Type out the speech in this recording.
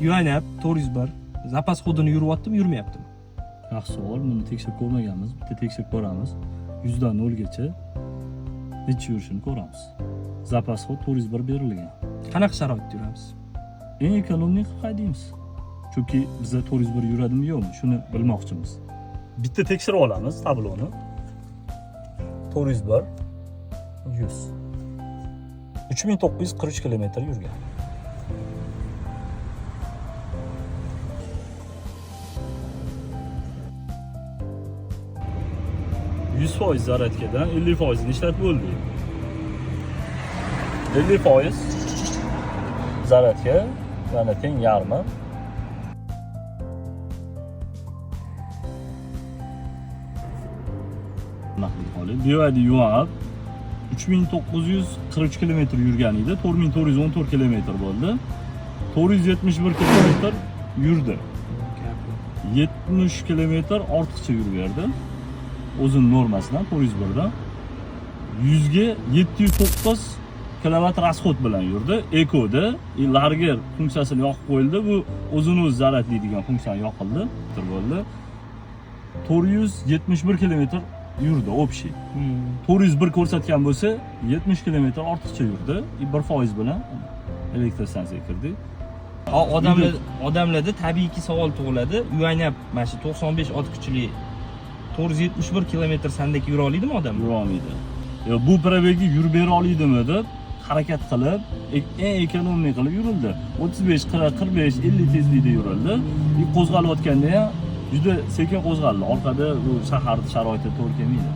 Yuanyap 401 запас ход ini yuryaptimi, yurmayaptimi? Yaxshi savol. Buni tekshirib ko'rmaganmiz. Bitta tekshirib ko'ramiz. 100 dan 0 gacha necha yurishini ko'ramiz. Запас ход 401 berilgan. Qanaqa sharoitda yuramiz? Eng экономный qilib haydaymiz. Chunki biza 401 yuradimi yo'qmi, shuni bilmoqchimiz. Bitta tekshirib olamiz tabloni. 401 100. 3943 kilometr yurgan. %100 zaryadkadan 50%ini ishlatib bo'ldik. 50% zaryadka, ya'ni teng yarmi. Naqli BYD Yuan 3943 kilometr yurgan edi. 4414 kilometr bo'ldi. 471 kilometr yurdi. 70 kilometr ortiqcha yurib berdi. O'zini normasidan 401 dan 100 ga 709 kilovat расход bilan yurdi. Ekoda Larger funksiyasini yoqib qo'yildi. Bu o'zini o'zi zaryadlaydigan funksiyani yoqildi. Bo'ldi. 471 kilometr yurdi общий. 401 ko'rsatgan bo'lsa, 70 kilometr ortiqcha yurdi. 1% bilan elektr stansiyaga kirdik. Odamlarda tabiiyki savol tug'iladi. Yuanyap mana shu 95 ot kuchli 471 kilometr sandaki yura oladimi odam? Yura olmaydi. Yo, bu пробег ga yurib bera oladimi deb harakat qilib, eng экономный qilib yurildi. 35, 40, 45, 50 tezlikda yurildi. И qo'zg'alayotganda ham juda sekin qo'zg'aldi. Orqada bu shahar sharoiti to'g'ri kelmaydi.